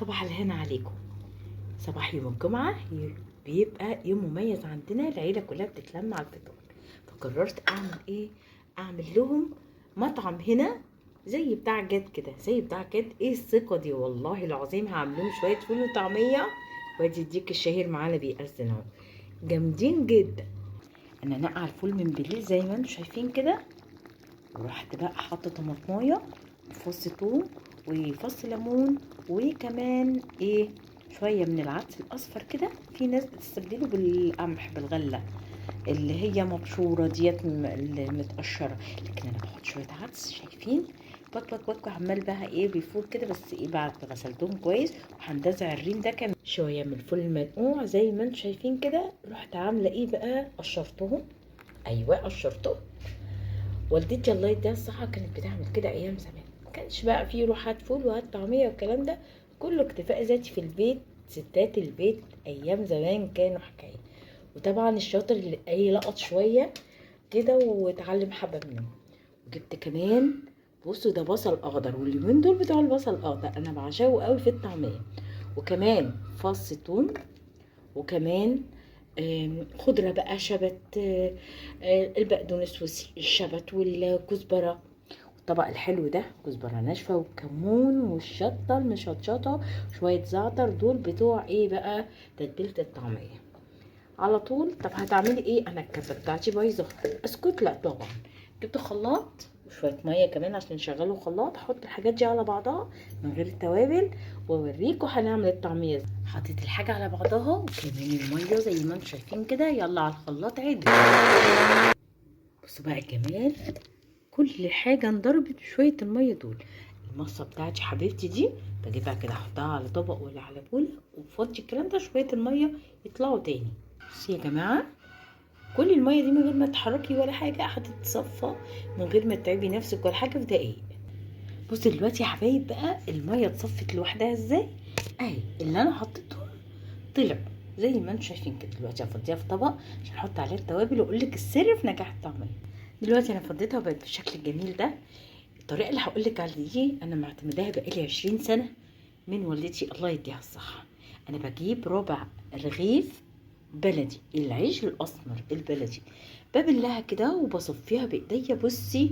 صباح الهنا عليكم. صباح يوم الجمعة بيبقى يوم مميز عندنا، العيلة كلها بتتلم على الفطار. فقررت اعمل ايه؟ اعمل لهم مطعم هنا زي بتاع جد كده، زي بتاع جد. ايه الثقة دي؟ والله العظيم هعمل لهم شوية فول وطعمية، وادي الديك الشهير معانا بيأذن اهو، جامدين جدا. انا نقع الفول من بالليل زي ما انتم شايفين كده، ورحت بقى حاطه طماطمايه وفص ثوم وفص ليمون، وكمان ايه شوية من العدس الاصفر كده. في ناس بتستبدله بالقمح بالغله اللي هي مبشوره ديت المتقشره، لكن انا بحط شوية عدس. شايفين بك بك بك عمال بقى ايه بيفور كده، بس ايه بعد ما غسلتهم كويس. وهندزع الريم ده كمان شوية من الفول المنقوع زي ما انتم شايفين كده. رحت عامله ايه بقى؟ قشرتهم. ايوه قشرتهم. والدتي الله يديها الصحة كانت بتعمل كده ايام زمان، ما كانش بقى فيه روح هات فول وهات طعميه والكلام ده كله، اكتفاء ذاتي في البيت. ستات البيت ايام زمان كانوا حكاية. وطبعا الشاطر اللي ايه لقط شوية كده واتعلم حبه منه. وجبت كمان بصوا ده بصل اخضر، واليومين دول بتوع البصل الاخضر انا بعشقه قوي في الطعمية. وكمان فص ثوم، وكمان خضرة بقى شبت، البقدونس والشبت والكزبره. الطبق الحلو ده كزبره ناشفة والكمون والشطه المشطشطه شوية زعتر، دول بتوع ايه بقى؟ تتبيله الطعمية على طول. طب هتعملي ايه؟ انا الكبه بتاعتي بايظة، اسكت؟ لا طبعا. جبت خلاط وشوية مية كمان عشان نشغله خلاط، احط الحاجات دي على بعضها من غير التوابل واوريكم هنعمل الطعمية ازاي. حطيت الحاجة على بعضها وكمان المية زي ما انتم شايفين كده. يلا على الخلاط عدل. بصوا بقى الجمال، كل حاجة انضربت بشوية المية دول. المصة بتاعتي حبيبتي دي بجيبها كده احطها على طبق ولا على بوله وبفضي الكلام ده، شوية المية يطلعوا تاني. بصي يا جماعة، كل المية دي من غير ما تحركي ولا حاجة هتتصفى من غير ما تتعبي نفسك ولا حاجة في دقايق. بصي دلوقتي يا حبايب بقى المية اتصفت لوحدها ازاي؟ اهي اللي انا حطيتهم طلع زي ما انتم شايفين كده. دلوقتي هفضيها في طبق عشان احط عليها التوابل واقول لك السر في نجاح الطعمية. دلوقتي انا فضيتها وبقت بالشكل الجميل ده. الطريقة اللي هقول لك عليها دي انا معتمداها بقالي 20 سنة من والدتي الله يديها الصحة. انا بجيب ربع رغيف بلدي، العيش الاسمر البلدي، ببلها كده وبصفيها بايديا. بصي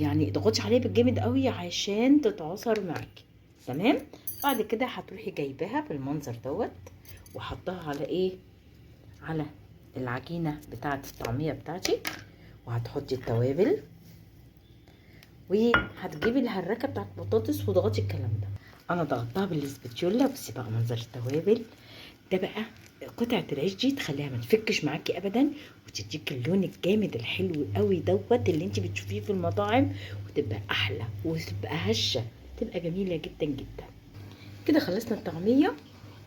يعني اضغطي عليها بالجامد قوي عشان تتعصر معاكي، تمام؟ بعد كده هتروحي جايباها بالمنظر دوت وحطها على ايه؟ على العجينة بتاعه الطعمية بتاعتي، وهتحطي التوابل، وهتجيبي الهركه بتاعت البطاطس وضغطي الكلام ده. انا ضغطتها بالسباتيولا. بصي بقى منظر التوابل ده بقى، قطعه العيش دي تخليها ما تفكش معاكي ابدا، وتديك اللون الجامد الحلو قوي دوت اللي انت بتشوفيه في المطاعم، وتبقى احلى وتبقى هشه، تبقى جميلة جدا جدا. كده خلصنا الطعمية.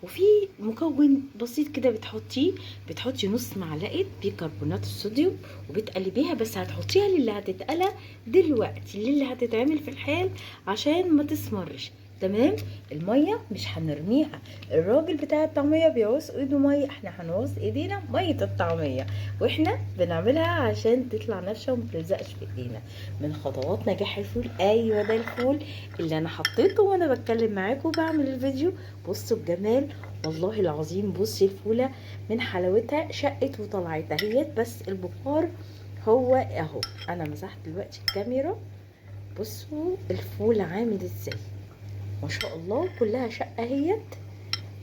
وفي مكون بسيط كده بتحطيه، بتحطي نص معلقه بيكربونات الصوديوم وبتقلبيها، بس هتحطيها للي هتتقلى دلوقتي، للي هتتعمل في الحال عشان ما تسمرش، تمام؟ المية مش هنرميها، الراجل بتاع الطعمية بيعوز ايده مية، احنا هنعوز ايدينا مية الطعمية واحنا بنعملها عشان تطلع نافشه وما تلزقش في ايدينا. من خطوات نجاح الفول، ايوه ده الفول اللي انا حطيته وانا بتكلم معاكم وبعمل الفيديو. بصوا الجمال والله العظيم. بصي الفوله من حلاوتها شقت وطلعت اهيت، بس البخار هو اهو. انا مسحت دلوقتي الكاميرا، بصوا الفول عامل ازاي ما شاء الله، كلها شقه اهيت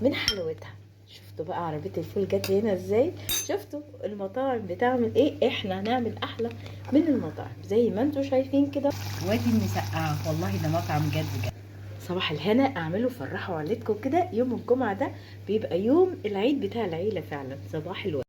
من حلاوتها. شفتوا بقى عربية الفول جت هنا ازاي؟ شفتوا المطاعم بتعمل ايه؟ احنا هنعمل احلى من المطاعم زي ما انتوا شايفين كده. وادي المسقعه، والله ده مطعم جد جد. صباح الهنا، اعملوا فرحوا عيلتكم كده. يوم الجمعة ده بيبقى يوم العيد بتاع العيلة فعلا. صباح الورد.